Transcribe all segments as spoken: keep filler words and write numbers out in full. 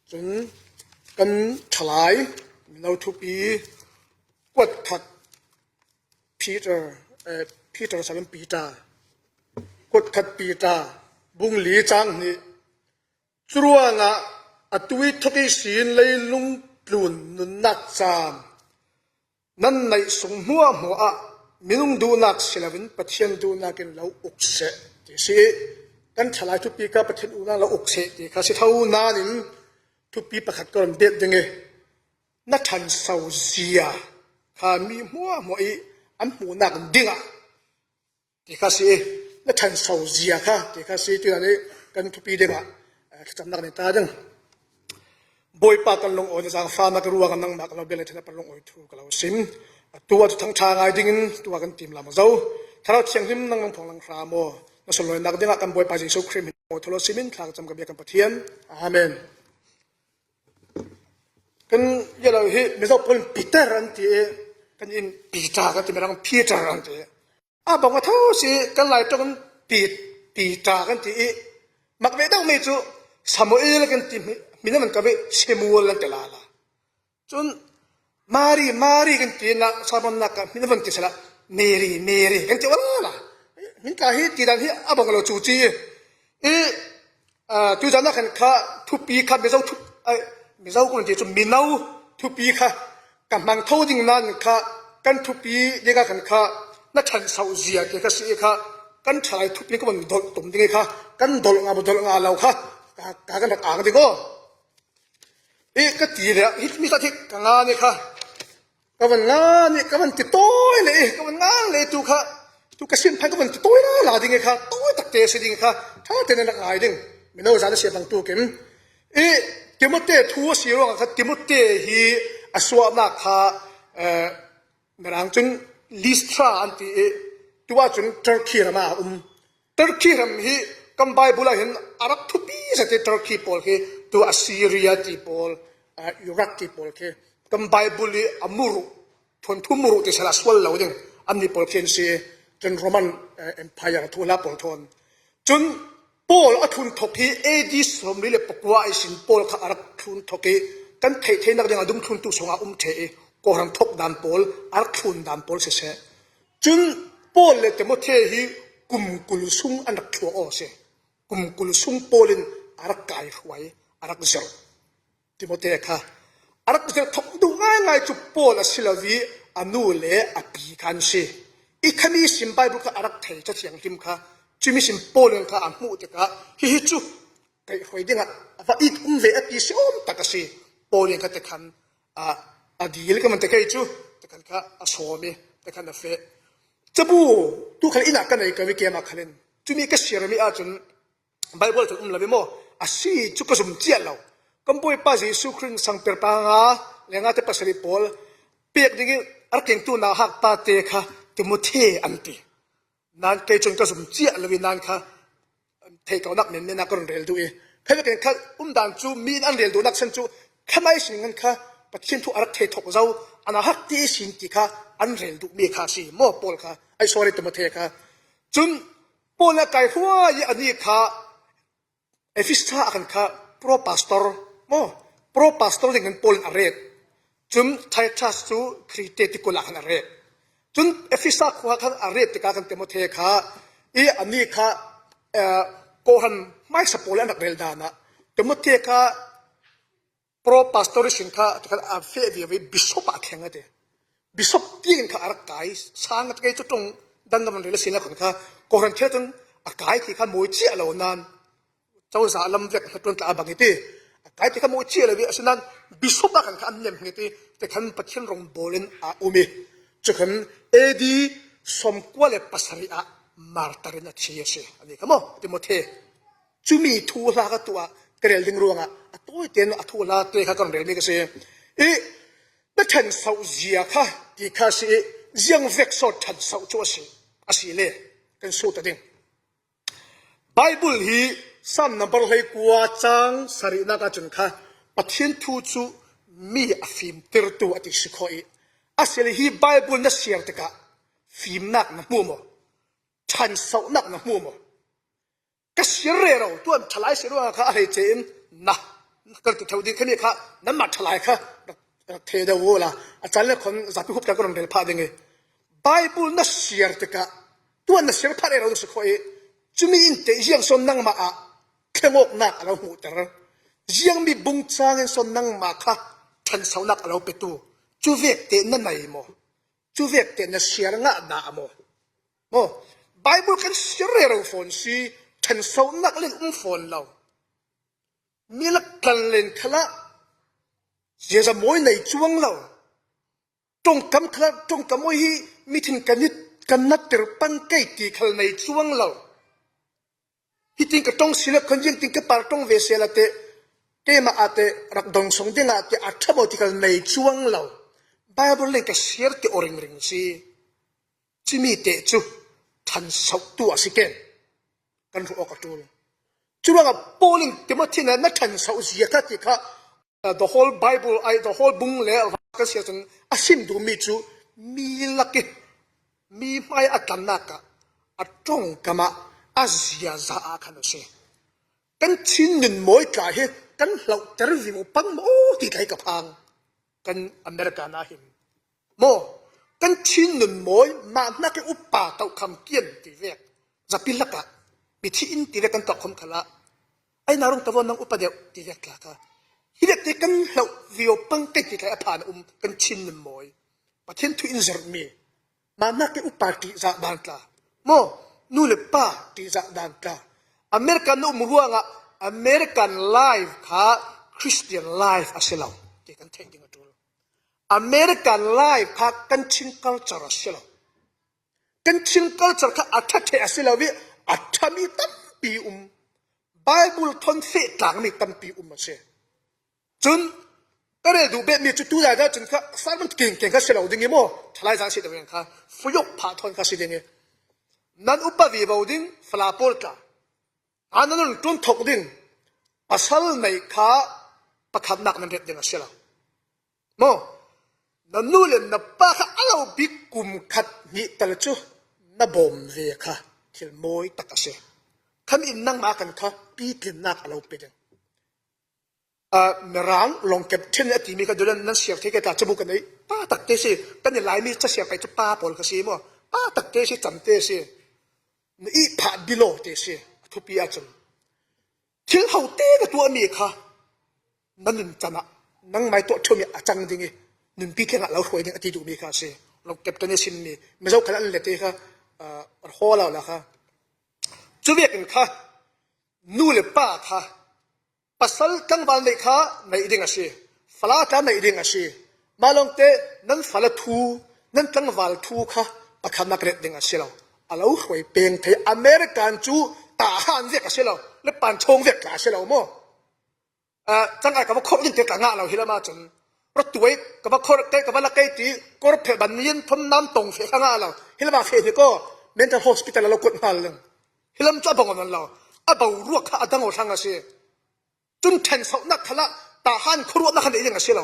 Cun kan ṭhalai mino thupi kuat khat Peter, eh, Peter salam Peter, kuat khat Peter, bung li cang hnih. Curuangah atu ih thawk ihsin leilung tlun nunnak caan nan neih sung hmuahhmuah ah minung duhnak si loin Pathian duhnak in lo uk seh ti si ih, kan ṭhalai thupi kha Pathian duhnak lo uk seh ti kha si tho nain thupi pakhat ka run biak ding ih, na ṭhanso zia kha mi hmuahhmuah ih an hmuhnak dingah ti kha si ih, na ṭhanso zia kha ti kha si. Tuinan ih kan thupi dingah, eh, thlacamnak nei ta ding. Bawipa kan lungawi na zaangfahnak ruangah nangmah ka lo biak le thana pa lungawi thu ka lo sim. Atu ah thu thangṭha ngai dingin tu ah kan tim lam zo. Thlarau Thianghlim nang nang phawng lang hram aw. Na sunlawinak dingah kan Bawipa Jesuh Khrih hmin aw thu lo simin thla ka cam ka biak kan Pathian. Amen. Kan i lo hi Mizo pawl in Peter an ti ih, kan in Peter kan ti, Mirang Peter an ti ih. A bang a tho si kan Lai ṭawng in Pi-, Peter kan ti ih, mak ve deuh mi cu Samuel kan ti, hmin, hmin a man ko ve, Samuel an ti lala. Cun Mari, Mari kan ti na, Samuel nak ka hmin a man ti sala, Mary, Mary kan ti lala. Hmin tla hi ti dan hi a bang lo cu ci. I, aa, tuzan ah khan kha thupi kha Mizo thu-, ai, Mizo kan ti cu mino thupi kha ka hmang tho ding nan kha kan thupi ding ah khan kha na ṭhanso zia ti kha si i kha kan ṭhalai thupi ka van dolh tum ding i kha kan dolh nga maw dolh nga lo kha ka, ka kan rak ang ding aw. I ka ti le hi mi ta thik ka ngan i kha ka van ngan i ka van ti tawi le i ka van ngan le tu kha tu ka sin phan ka van ti tawi la la ding i kha tawi tak te si ding i kha ṭha te na rak ngai ding. Mino zan a si a bang tu kim i Timote thu a si ruangah kha Timote hi a suahnak kha, eh, Mirang cun Listra an ti i, tu ah cun Turkey ram ah a um. Turkey ram hi kan Baibal ah hin a rak thupi zet i Turkey pawl khi tu Assyria ti pawl, ah, Iraq ti pawl khi kan Baibal i a muru, thuanthu muru ti sal a sual lo ding. Annih pawl khi an si i, cun Roman, eh, Empire a thuhla pawl thawn. Cun Paul a thlun thawk hi A D sawmli le pakua ihsin Paul kha a rak thlun thawk i kan theih theinak ding a dungthluntu sungah a um ṭheh i Kawhhran thawk dan pawl, a rak thlun dan pawl siseh. Cun Paul le Timote hi kum kul sung an rak thluak aw si. Kum kul sung Paul in a rak kaihruai, a rak zirh. Timote kha a rak zirh thawk duh ngaingai cu Paul a si lo i a nu le a pi kha an si. I khami sin Baibal kha a rak thei Ca Thianghlim kha, cumi sin Paul in kha a hmuh tikah hihi cu kaihruai dingah a va it um ve a ti si awm tak a si. Paul in kha tikhan a, a dil ka man tikei cu tikhan kha a sawm i tikhan a feh. Cabu tu khal inn ah ka nei ko i keimah khalin cumi ka siarmi ahcun Baibal cun um lo i maw? A si cu ka zum ciah lo. Kan Bawipa Jesuh Khrih in sangpir panga le nga te pasarih pawl pek ding i a rak kengtu nauhak pa te kha Timote an ti. Nan kei cun ka zum ciah lo i nan kha theih ko nak menmen ah ka run rel duh i kha vekin kha um dan cu mi in an rel duh nak san cu kha mai sin ngan kha Pathian thu a rak thei thawk zo a nauhak te sin ti kha an rel duh mi kha a si maw Paul kha ai sorry Timote kha. Cun Paul nih a kaihruai i anih kha Efesa ah khan kha pro pastor maw, pro pastor ding khan Paul in a ret. Cun Titus cu Krete tikulh ah khan a ret. Cun Efesa khua khan a ret tikah khan Timote kha i anih kha, eh, Kawhhran hmaisa pawl an rak rel dan ah Timote kha pro pastor ihsin kha tikhan a feh viavi bishop ah a thleng a ti. Bishop tiangin kha a rak kai. Sang a ti kei cu ṭung dang ka man rel a si nak kha Kawhhran thil cun a kai ti kha mawi ciah lo nan cozah lam vek hnaṭuan tla a bang i ti. A kai ti kha mawi ciah lo i a si nan bishop ah khan kha an nem hngit i tikhan Pathian rong bawl in a um i cu khan A D sawmkua le pasarih ah martar in a thi a si. Anih kha maw Timote. Cumi thuhla kha tuah ka rel ding ruangah a tawite in a thuhla te kha kan relmi ka si. I na ṭhanso zia kha ti kha si i ziang vek so ṭhanso cu a si, a si le kan sut a ding. Baibal hi Sam nambar hleikua cang sarihnak ahcun kha Pathian thu cu mi a fimtertu a ti si kho i a si le hi Baibal na siar tikah fimnak na hmu maw? Ṭhansonak na hmu maw? Ka siar rero, tuan ṭhalai si ruangah kha a hleice in na, Kal ti theu ding khami kha, nanmah thalai kha rak, rak thei deuh uh la. A chan le khon zapi hup tang ka rong rel phah ding i. Bible na siar tikah, tua na siar phah rero si kho i. Cumi in te ziang sawn nangmah ah thlengawknak a lo hmuhter. Ziang mi bungcang in sawn nangmah kha thansaunak a lo petu. Cu vek te na nei maw? Cu vek te na siar ngah dah maw? Maw? Bible kan siar rero fawn si, thansaunak len um fawn lo. Mi lak tlan len khalah ziaza mawi nei cuang lo. Ṭongkam khalah ṭongkam mawi hi mithin kan nit, kan natter pang kei ti khal nei cuang lo. Hitin ka ṭong si le khon ziangtin ka par ṭong ve sela te, keimah ah te rak dong song dingah te a ṭha maw ti khal nei cuang lo. Bible len ka siar te aw ringring si. Cimi te cu thansauhtu a si ken. Kan hruh awk a ṭul. Curuangah Paul in Timothy na na thansauh zia kha ti kha, uh, the whole Bible, ai, the whole bung le kan siar cun a sim duhmi cu mi lak i mi hmai a tlannak ah a ṭongkam ah a ziaza ah khan a si. Kan Chin nun mawi tla hi kan hlauhter vivo pang maw ti tla hi ka phang. Kan America na hin maw, kan Chin nun mawi, mah hnak i upa tohkham kian ti vek, zapi lakah mithi in ti vek kan tohkham khalah, ai na rung tavo nang upa deuh ti vek tla kha. Hi vek te kan hlauh vivo pang kei ti tla a phan a um kan Chin nun mawi. Pathian thu in zerhmi, mah hnak i upa ṭihzah dan tla maw, nu le pa ṭihzah dan tla. America na um ruangah American life kha Christian life a si lo ti kan theih ding a ṭul. American life kha kan Chin culture a si lo. Kan Chin culture kha a ṭha ṭheh a si lo i a ṭhami tampi um. Bible thawn feh tlangmi tampi um a si. Cun ka rel duh behmi cu tu lai cun kha sermon kengkeng kha si lo ding i maw, thalai zan si deuh kha fuyok phah thawn kha si ding i nan upa vivo ding fala pawl tla. A nan run ṭuan thok ding pasal neih kha pakhatnak nan ret ding a si lo. Maw? Na nu le na pa kha a lo bik kum khat hnih tal cu na bawm ve kha thil mawi tak a si. Khami in nangmah kan kha pitlinnak a lo pe ding. Ah, Mirang lawngkep ṭhin a timi kha dulan nan siar thei ke ta cabu kan ei pa tak te si. Kan i Laimi ca siar kai cu pa pawl kha si maw? Pa tak te si, cam te si. Na ih phah bilo te si a thupi ahcun thil ho te na tuahmi kha na nun can ah nangmai tuah ṭhumi a cang ding i nunpi thlengah lo hruai ding a ti duhmi kha a si. Lawngkep kan i simmi Mizo khal an le te kha, ah, haw lo la kha. Cu vekin kha nu le pa kha pasal tlangval neih kha neih ding a si. Fala tla neih ding a si. Mah lawngte nan fala thu, nan tlangval thu kha pakhatnak ret ding a si lo. A lo hruai peng thei. American cu tahan vek a si lo, le panchawng vek tla a si lo maw? Ah, cangai ka va khorh ding te tla ngah lo hi lam ahcun, ratuai ka va khorh kei, ka va la kei ti, kawr pheh ban yin thom nam tong feh kha ngah lo. Hi lam ah feh hnik aw, mental hospital a lo kuat hna lo. Hi lam cu a bang aw lo. A boruak kha a dang aw thlang a si. Cun ṭhensohnak khalah tahan khuaruahnak kha ding a si lo.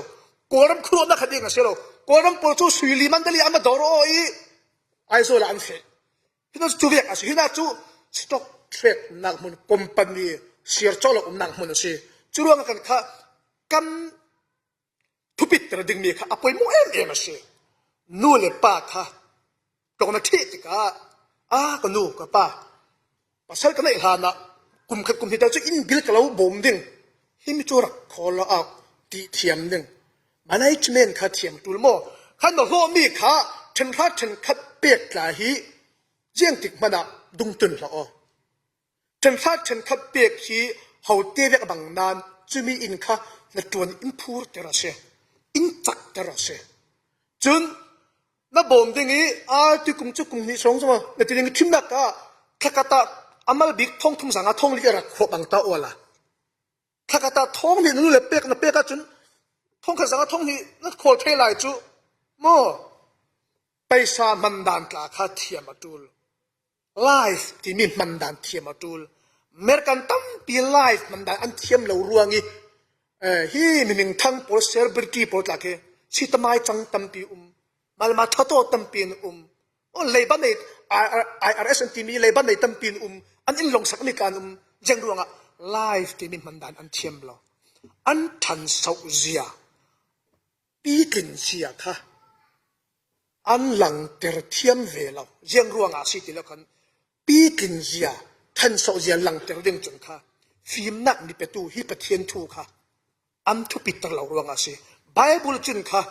Kawlram khuaruahnak kha ding a si lo. Kawlram pawl cu Suili Mandali an va dawr aw i Aizawl ah an feh. Hina cu vek a si. Hina cu stock trade nak hmun, company siar cawk lo umnak hmun a si. Curuangah kan kha kan thupiter dingmi kha a poimawh em em a si. Nu le pa kha tlawng na ṭheh tikah, a ka nu, ka pa, pasal ka neih hlanah kum khat kum hnih tal cu inn bil ka lo bawm ding, himi cu rak khawl lo au ti thiam ding. Management kha thiam ṭul maw? Khan na hlawhmi kha ṭhenhra ṭhenkhat pek tla hi ziangtik hmanh ah dungtun hlah aw. Ṭhenhra ṭhenkhat pek hi hote vek a bang nain cumi in kha hnaṭuan in phurter a si, in cakter a si. Cun na bawm ding i aa tuikum cu kum hnih sawng zong na ti ding i ṭhimnak ah thlakhat ah a mal bik thawng thum zanga thawng li a rak khawh bang ta awla. Thlakhat ah thawng hnih na nu le pek na pek ahcun thawng khat zanga thawng hnih na khawl thei lai cu maw? Paisa hmandan tla kha thiam a ṭul. Life timi hmandan thiam a ṭul. American tampi life hmandan an thiam lo ruang i, eh, hi mimingthang pawl, celebrity pawl tla khi sitamai cang tampi um, malma thataw tampi an um. Oh, leiba nei, I R, I R S an timi leiba nei tampi an um, an in longsakmi tla an um, ziang ruangah life timi hmandan an thiam lo. an ṭhansoh zia, pitlin zia kha an langter thiam ve lo. Ziang ruangah a si ti lo khan, pitlin zia, ṭhansoh zia langter ding chun kha fimnak mi petu hi Pathian thu kha an thupiter lo ruangah a si. Bible cun kha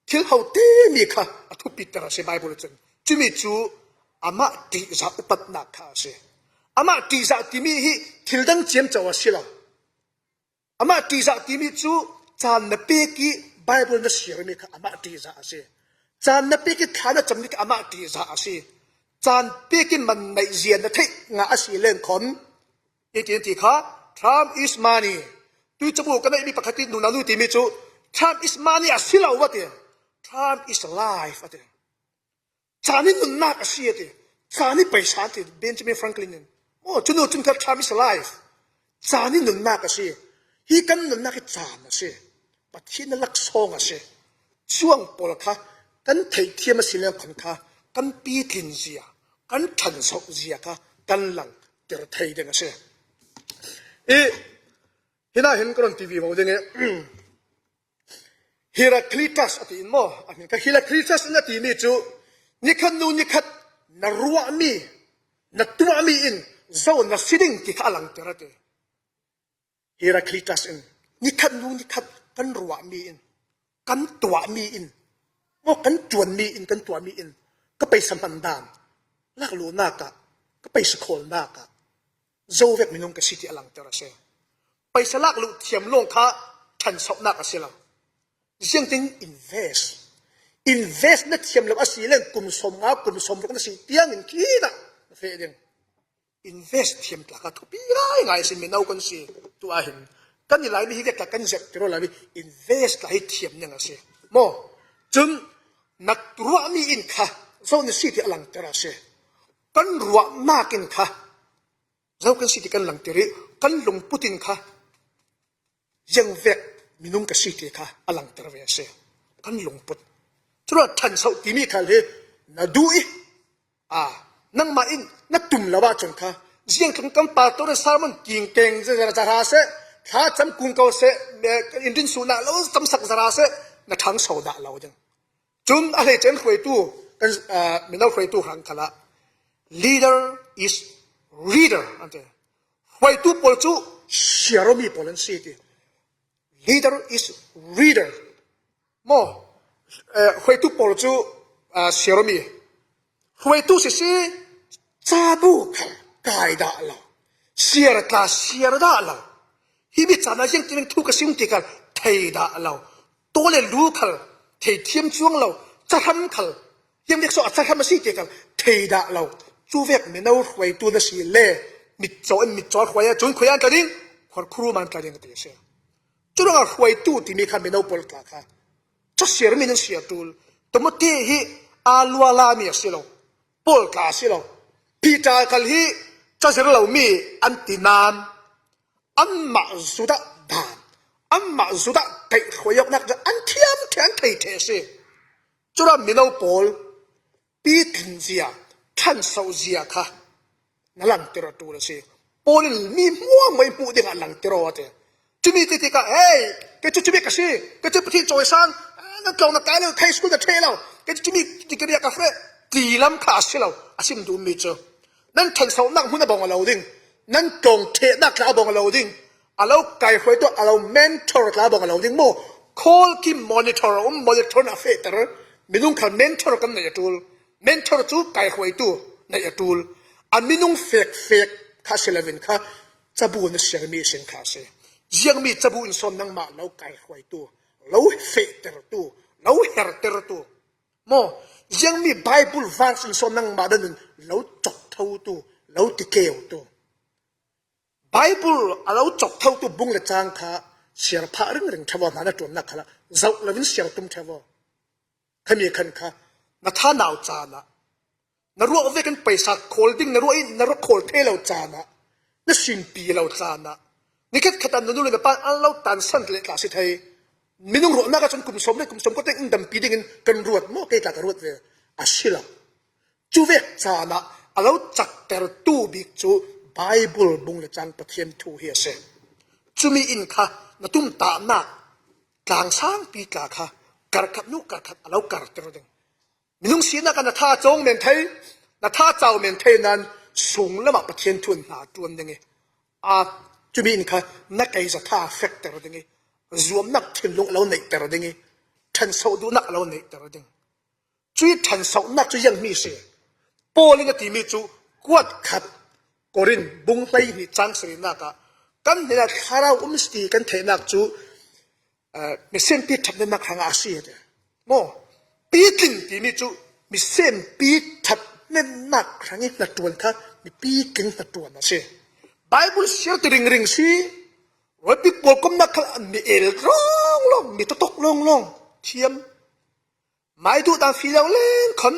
thil hote mi kha a thupiter a si Bible cun. Cumi cu amah ṭihzah upatnak kha a si. Amah ṭihzah timi hi thil dang ciamco a si lo. Amah ṭihzah timi cu caan na pek i Bible na siarmi kha amah ṭihzah a si. Caan na pek i thla na cammi kha amah ṭihzah a si. Caan pek i man neih zia na theih ngah a si lengkhom, i ti, ti kha, "Time is money." Tui cabu ka neihmi pakhat in nunau nu timi cu, "Time is money a si lo," a ti. "Time is life," a ti. "Caan hi nunnak a si," a ti. "Caan hi paisa," a ti Benjamin Franklin in. Oh, cunu cun kha, "Time is life." Caan hi nunnak a si. Hi kan nunnak hi caan a si. Pathian a laksawng a si. Cuang pawl kha kan theihthiam a si lengkhon kha kan pitlin zia, kan ṭhansoh zia kha kan langter thei ding a si. I, hinah hin ka run ti vivo ding i, Heraclitus a ti in maw? A hmin kha Heraclitus in a timi cu, nikhat nu nikhat na ruahmi, na tuahmi in zo na si ding ti kha a langter a ti. Heraclitus in, nikhat nu nikhat kan ruahmi in, kan tuahmi in, maw kan ṭuanmi in, kan tuahmi in ka paisa hman dan, lakluhnak ah, ka paisa khawlnak ah, zo vek minung ka si ti a langter a si. Paisa lakluh thiam lawng kha ṭhansohnak a si lo. Ziangtin invest. Invest na thiam lo a si leng kum sawmnga, kum sawmruk na si tiangin khi dah na feh ding. Invest thiam tla kha thupi ngaingai a si, mino kan si. Tu ah hin kan i Laimi hi vek tla kan zep ti raw lai, invest tla hi thiam ning a si. Maw? Cun na ruahmi in kha zo na si ti a langter a si. Kan ruahnak in kha zo kan si ti kan langter i, kan lungput in kha ziangvek minung ka si ti kha a langter ve a si. Kan lungput. Curuangah ṭhansoh timi khal hi na duh i, a, nangmah in na tum lo ahcun kha, ziangtlung kan pastor in sermon kingkeng za, za, za hra seh, thlacam kung ko seh, eh, in rinsuhnak lo camsak za hra seh, na ṭhangso dah lo ding. Cun a hleice in hruaitu, kan, ah, mino hruaitu hrang khalah, "Leader is reader," an ti. Hruaitu pawl cu siarawmi pawl an si ti. "Leader is reader." Maw, eh, hruaitu pawl cu, ah, siarawmi. Hruaitu sisi, cabu khal kai dah lo. Siar tla siar dah lo. Himi caan ah ziangtin thu ka sim ti khal thei dah lo. Taw le lu khal thei thiam cuang lo. Cahram khal, ziangvek so a cahram a si ti khal thei dah lo. Cu vek mino hruaitu na si le, mitcaw in mitcaw hruai ah cun khui an tla ding, khuarkhuru man tla ding a ti a si. Curuangah hruaitu timi kha mino pawl tla kha casiar mi nan siar ṭul. Timothy hi aa lua lami a si lo, pawl tla a si lo. Peter khal hi cazir lomi an ti nan, anmah zutah dan, anmah zutah kaihhruai awknak an thiam ṭheh, an thei ṭheh a si. Curuangah mino pawl pitlin zia, ṭhansoh zia kha na langter a ṭul a si. Paul in mi hmuahhmuah i hmuh dingah langter aw a ti. Cumi ti tikah, "Hei, kei cu cumi ka si, kei cu Pathian cawisang, eh, na tlawng na kai lo, high school na ṭheh lo, kei cu cumi degree ka hreh," ti lam kha a si lo, a sim duhmi cu. Nan ṭhansohnak hmun a bawng a lo ding, nan tlawng ṭhehnak tla a bawng a lo ding, a lo kaihruaitu, a lo mentor tla bawng a lo ding maw? Call khi monitor a um, monitor na fehter, minung khal mentor kan neih a ṭul. Mentor cu kaihruaitu neih a ṭul. A minung fekfek kha si loin kha cabu na siarmi sin kha a si. Ziangmi cabu in sawn nangmah lo kaihruaitu, lo fehtertu, lo hertertu maw? Ziangmi Bible verse in sawn nangmah dan in lo cawkthotu, lo tikeutu. Bible a lo cawkthotu bung le cang kha siar phah ringring ṭheu aw, hna na ṭuannak khalah zoh loin siar tum ṭheu aw. Khami khan kha na thanau caan ah, na ruah vekin paisa khawl ding, na ruah in na ruah khawl thei lo caan ah, na sinpi lo caan ah, nikhat khat ah na nu le na pa an lo tansan leh tla si thei. Minung ruahnak ah cun kum sawm le kum sawm kua tein in dampi dingin kan ruat maw, kei tla ka ruat ve a si lo. Cu vek caan ah a lo caktertu bik cu Bible bung le cang Pathian thu hi a si. Cumi in kha na tumtahnak tlang sangpi tla kha karkhat nu karkhat a lo karter ding. Minung sinak ah na tha cawng men thei, na tha cau men thei nan sunglam ah Pathian thu in hna ṭuan ding i, a, cumi in kha na kei za tha fekter ding i, zuamnak thinlung a lo neihter ding i, ṭhansoh duhnak a lo neihter ding. Cui ṭhansohnak cu ziang hmi si. Paul in a timi cu kuat khat Korin bung hleihnih cang sarihnak ah kan hnenah thlarau um si ti kan theihnak cu, eh, misenpi ṭhathnemnak hrangah a si, a ti. Maw? Pitling timi cu misenpi ṭhathnemnak hrang i hnaṭuan kha mi pitling hnaṭuan a si. Bible siar ti ringring si. Rualpi pawl komnak khal an mi el lawnglawng, mi tawtawk lawnglawng, thiam. Mai duh dan fi lo len khon,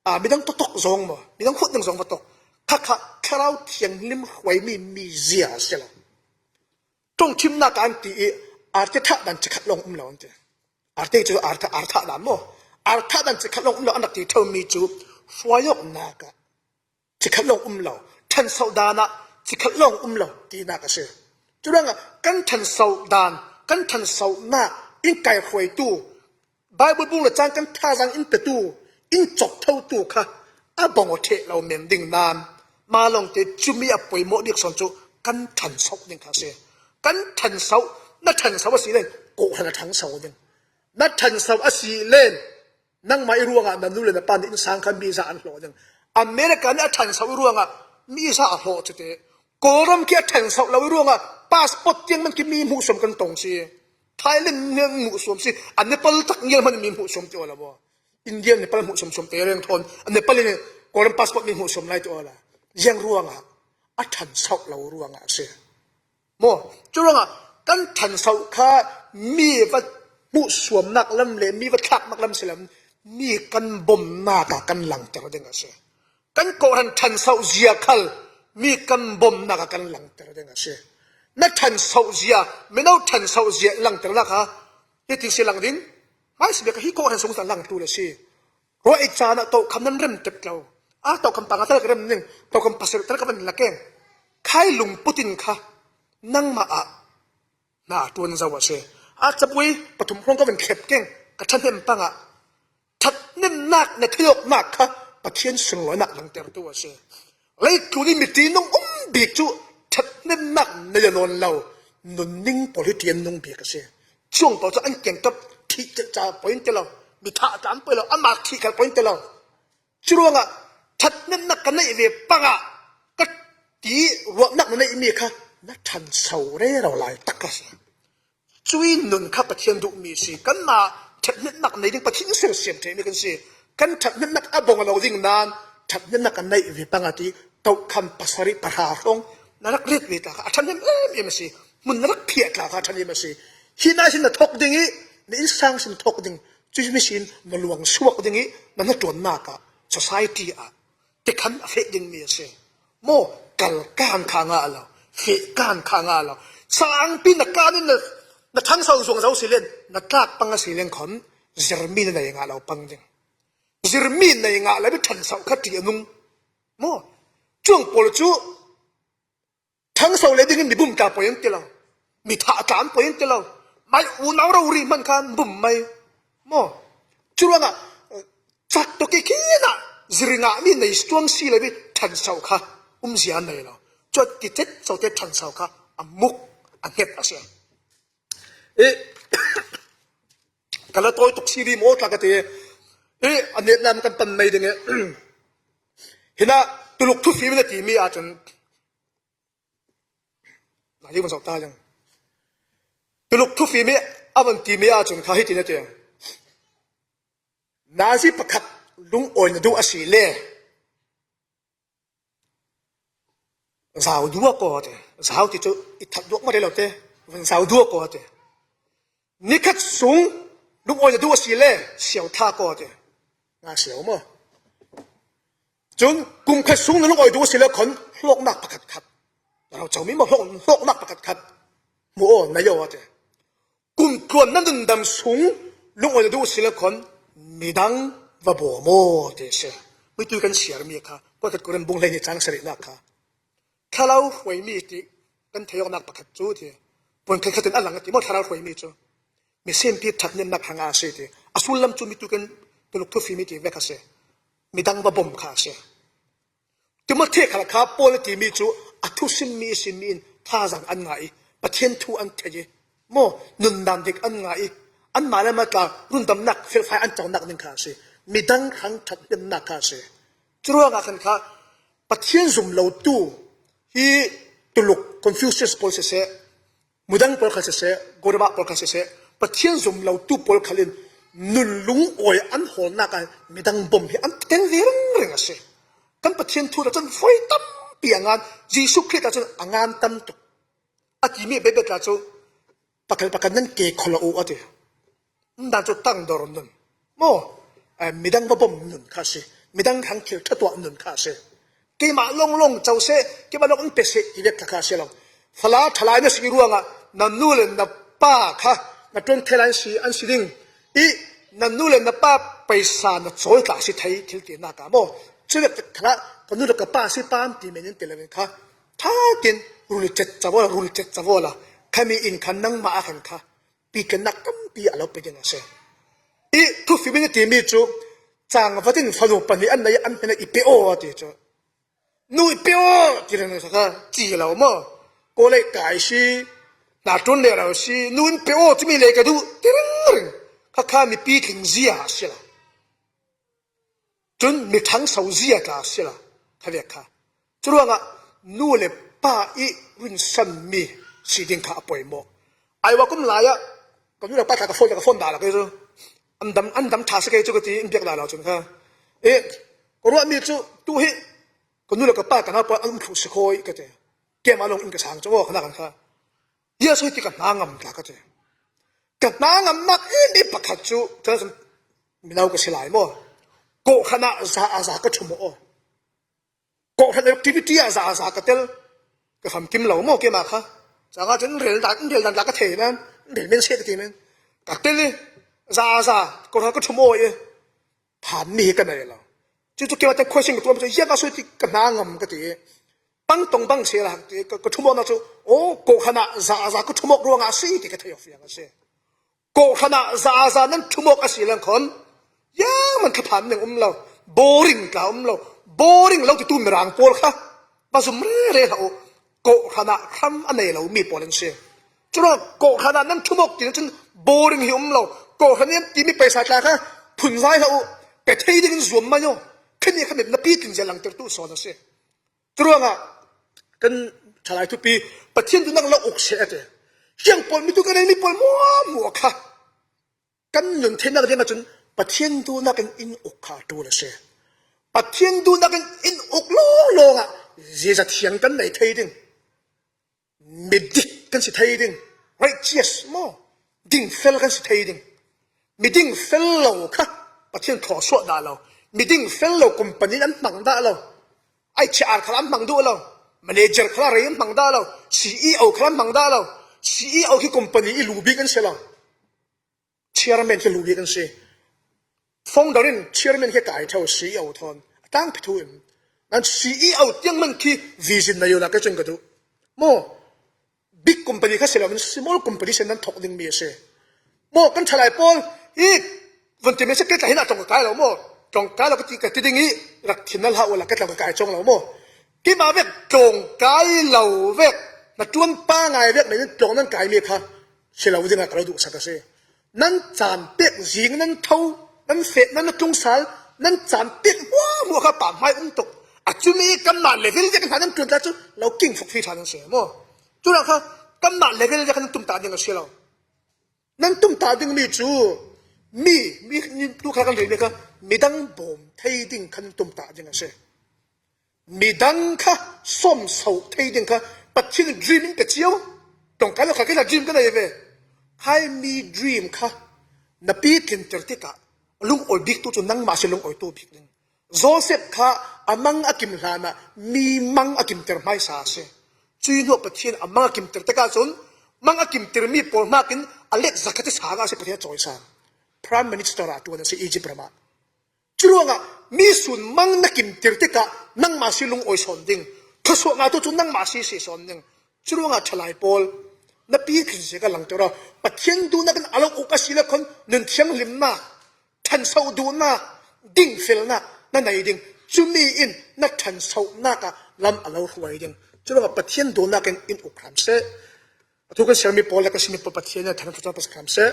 a, midang tawtawk zawng maw, midang khut ding zawng va tawk. Khakha Thlarau Thianghlim hruaimi mizia a si lo. Ṭawngṭhimnak ah an ti i, arte thah dan cikhat lawng um lo an ti. Arte cu arte, arte thah dan maw? Arte thah dan cikhat lawng um lo an rak ti ṭheumi cu hruaiawknak ah cikhat lawng um lo, ṭhansoh dan ah cikhat lawng um lo tinak a si. Curuangah kan ṭhansoh dan, kan ṭhansohnak in kaihruaitu, Bible bung le cang kan thazaang in petu, in cawk thotu kha a bang aw ṭheh lo men ding nan, mah lawngte cumi a poimawh bik sawn cu kan ṭhansoh ding kha a si. Kan ṭhansoh, na ṭhansoh a si len, kawhhran a ṭhansoh ding. Na ṭhansoh a si len, nangmah i ruangah na nu le na pa nih innsang kha mi za an hlawh ding. America nih a ṭhansoh i ruangah mi za a hlawh cu te. Kawlram khi a ṭhansoh lo i ruangah passport tiang man khi mi hmuhsuam kan tong si. Thailand nih an hmuhsuam si. A Nepal tak ngial hmanh mi hmuhsuam ti aw lo maw? India, Nepal hmuhsuam suam te reng thawn. A Nepal in Kawlram passport mi hmuhsuam lai ti aw la. Ziang ruangah a ṭhansoh lo ruangah a si. Maw? Curuangah kan ṭhansoh kha mi va hmuhsuamnak lam le mi va thlaknak lam si lam, mi kan bomnak ah kan langter ding a si. Kan kawhhran ṭhansoh zia khal mi kan bomnak ah kan langter ding a si. Na ṭhansoh zia, mino ṭhansoh zia langternak kha hitin si lang ding. Hmaisabik ah hi kawhhran sung lang tu le si. Ruah i caan ah tohkham nan rem ṭep lo. A tohkham panga tal ka rem ning, tohkham pasarih tal ka van la keng. Khai lungput in kha nangmah ah hna a ṭuan zo a si. A cabuai pathum hrawng ka van thlep keng, ka ṭhahnem pangah ṭhathnemnak na theih awknak kha Pathian sunlawinak langtertu a si. Leitlun i miṭi nung um bik cu ṭhathnemnak nei a nawn lo, nunning pawl hi ṭi an nung bik a si. Cuang pawl cu an kiangkap ṭhih celh ca poi an ti lo, mi thah tla an poi lo, amah ṭhih khal poi an ti lo. Curuangah ṭhathnemnak ka neih ve pangah ka ti ruahnak na neihmi kha na ṭhanso rero lai tak a si. Cui nun kha Pathian duhmi a si. Kanmah ṭhathnemnak nei ding Pathian sersiam ṭhehmi kan si. Kan ṭhathnemnak a bong a lo ding nan ṭhathnemnak ka neih ve pangah ti tohkham pasarih pahra hrawng na rak ret ve tla kha a ṭhahnem em em a si. Hmun na rak phiah tla kha a ṭhahnem a si. Hi na sin na thawk ding i na innsang sin na thawk ding. Cui mi sin na luang suak ding i na hnaṭuannak ah, society ah tikhan a feh dingmi a si. Maw, kal kan kha ngah lo, feh kan kha ngah lo. Sangpi na kan in na, na ṭhanso zuang zo si len, na tlak pang a si len khon, zirmi na nei ngah lo pang ding. Zirmi nei ngah lo i ṭhanso kha ṭi a nung. Maw, cuang pawl cu ṭhanso le dingin mi bum tla poi an ti lo. Mi thah tla an poi an ti lo. Mai unau rori hman khan bum mai. Maw? Curuangah, eh, cak tuk i khin ah zir ngahmi nei cuang si lo i ṭhanso kha umzia nei lo. Cuat ti cet so te ṭhanso kha a muk a hnget a si. Eh, ka la tawi tuk si dih maw tla ka ti. Eh, a netnam kan pan mai ding e. Hinah tuluk thufim na timi ahcun Nai van zoh ta leng. Tuluk thufim i a van timi ahcun kha hiti na ti. Nazi pakhat lungawi na duh a si le zau duak aw ti. Zau ti cu i that duak mah rih lo te. Van zau duak aw ti. Nikhat sung lungawi na duh a si le siau thla kaw ti. Nga siau maw? Cun kum khat sung na lungawi duh a si le khon hlawknak pakhat khat. Na rocomi maw hlawk, hlawknak pakhat khat. Hmu aw, na yo aw ti. Kum tluan na nundam sung lungawi na duh a si le khon midang va bawm aw ti a si. Muitui kan siarmi kha, pakhat Korin bung hleihnih cang sarihnak kha. Thlarau hruaimi ti kan theih awknak pakhat cu ti. Puan khat khatin a lang a ti maw, thlarau hruai mi chu. Mi sempi ṭhathnemnâk hang a si ti. A sullam chu mi tukin Tuluk thufim i ti vek a si. Midang va bawm kha a si. Timothy kha kha Paul a ti mi chu a thusim mi i sim mi in thazang an ngah i, Pathian thu an thei i, maw, nundan dik an ngah i, anmah le anmah tla rundamnâk felfai an chongnâk ding kha a si. Midang hang ṭhathnemnâk kha a si. Churuangah khan kha Pathian zum lotu hi Tuluk Confucius pawl siseh, mudang pawl kha siseh, Gautama pawl kha siseh, Pathian zum lotu pawl khalin nun lungawi an hawlnâk a midang bawm hi an ten ve ringring a si. Kan Pathian thu ta chun voi tampi a ngan, Jesu Khrist ta chun a ngan tam tuk. A ti mi bebet la chu pakal pakal nan ke khawla u a ti. Ndan chu tangdawr nun. Maw, eh, midang va bawm nun kha si. Midang hang thil ṭha tuah nun kha si. Keimah lawnglawng cho seh, keimah lawng in pe seh ti vek kha kha si lo. Fala ṭhalai na si ruangah na nu le na pa kha na ṭuan thei lai an si, an si ding. I na nu le na pa paisa na chawi tla si thei thil ti nâk a maw. Chu vek kha ka nu le ka pa si pam ti men in ti lo in kha. Thakin rul chet chawla, rul chet chawla. Khami in khan nangmah a khan kha pitlenna tampi a lo pe ding a si. I thufim in a ti mi chu, chang vatin fanu pahnih an nei, an hmena i pe aw a ti chu. Nu i pe aw ti reng reng kha chi lo maw. Kawlei kai si, hna ṭuan le rau si, nu in pe aw chumi le ka duh ti reng reng. Kha kha mi pitling zia a si lo. Chun mi ṭhangso zia tla a si lo, kha vek kha. Churuangah nu le pa i rinsan mi si ding kha a pawimawh. Aiwa kum laiah ka nu le pa tla ka phone, ka phone dah lo kei chu. An dam, an dam ṭha si kei chu ka ti in biak dah lo chun kha. Eh, ka ruah mi chu tu hi ka nu le ka pa ka naupa an um thluh si khawi ka ti. Keimah lawng in ka sang chu maw, kha na kan kha. Jesu hi ti ka hna ngam tla ka ti. Ka hna ngamnâk em em pakhat chu, ka, mi nau ka si lai maw. Kohhranah za a za ka ṭhumawh aw. Kohhran activity ah za a za ka tel. Ka famkim lo maw keimah kha. Changa chun in rel dan, in rel dan tla ka thei nan, in rel men seh ka ti men. Ka tel i, za a za, kohhran ka ṭhumawh i. Phan mi hi ka nei lo. Chu chu keimah te question ka tuam chu, ziak a sui ti ka hna ngam ka ti. Pang tawng bang si la ti, ka, ka ṭhumawkna chu, aw, kohhranah za a za ka ṭhumawk ruangah a si ti ka thei aw fiang a si. Kohhranah za a za nan ṭhumawk a si leng khawm, ziang man thlaphan ning um lo, boring tla um lo, boring lo titu Mirang pawl kha va zum re re hlah u. Kohhranah hram a nei lo mi pawl an si. Churuangah kohhranah nan ṭhumawk ti chun boring hi um lo. Kohhran i an ti mi paisa tla kha phunzai hlah u. Pe thei dingin zuam mai aw. Khami kha mi na pitlin zia langtertu sawn a si. Churuangah kan ṭhalai thupi, Pathian duhnâk lo uk seh a ti. Hiang pawl mi tu kan en mi pawl muahmuah kha kan nun theinâk ding ah chun Pathian duhnâk in in uk kha a ṭul a si. Pathian duhnâk in in uk lawng lawngah ziaza thiang kan nei thei ding. Midik kan si thei ding. Righteous maw? Dingfel kan si thei ding. Mi dingfel lo kha Pathian thawhsuah dah lo. Mi dingfel lo company an hmang dah lo. H R kha an hmang duh lo. Manager kha rei an hmang dah lo. C E O kha an hmang dah lo. C E O khi company i lu bik an si lo. Chairman khi lu bik an si. Founder in chairman khi kai tho, C E O thawn a tlangpi thu in. Nan C E O tiang man khi vision na yo la ka chun ka duh. Maw, big company kha si lo, small company si nan thawk ding mi a si. Maw, kan ṭhalai pawl i vun ti men se ke tla hin a tlawng ka kai lo maw. Tlawng kai lo ka ti, ka ti ding i rak thin na hlah u la ka tlawng ka kai chawng lo maw. Keimah vek tlawng kai lo vek, na ṭuan pa ngai vek, na in tlawng nan kai mi kha si lo ding a ka lo duhsak a si. Nan chan pek zing nan tho, nan feh nan na tlung sal, nan chan pek hmuahhmuah kha pamhmai um tuk. A chumi kanmah level zia kan hna nan ṭuan tla chu lo king fuk fi ṭha nan si maw. Churuangah kha kanmah level zia kha nan tum ta ding a si lo. Nan tum ta ding mi chu mi, mi, mi tu kha kan rei mi kha midang bawm thei ding kha nan tum ta ding a si. Midang kha sawmso thei ding kha Pathian dream in pe cio. Tlawng kai lo kha kei la dream ka nei ve. Khai mi dream kha na pitlinter tikah lungawi biktu chu nangmah si lungawitu bik ding. Joseph kha a mang a kim hlanah mi mang a kimter hmaisa a si. Cui hnuah Pathian a mang a kimter tikah chun mang a kimter mi pawl hmakin a let zakhat i sangah a si Pathian a chawisan. Prime Minister a ṭuan a si Egypt ramah. Churuangah mi sun mang na kimtir tikah nangmah si lungawi sawn ding. Thawsuah ngaitu chu nangmah si si sawn ding. Churuangah ṭhalai pawl, Na pi thin si ka lang tera, Pathian duhnak in a lo uk a si le khon nun thianghlimnak, thanso duhnak, dingfelnak na nei ding. Cumi in na thansonak ah lam a lo hruai ding. Curuangah Pathian duhnak in in uk hram seh. A thu kan siarmi pawl le ka simi pawl Pathian in than khuacang pas hram seh.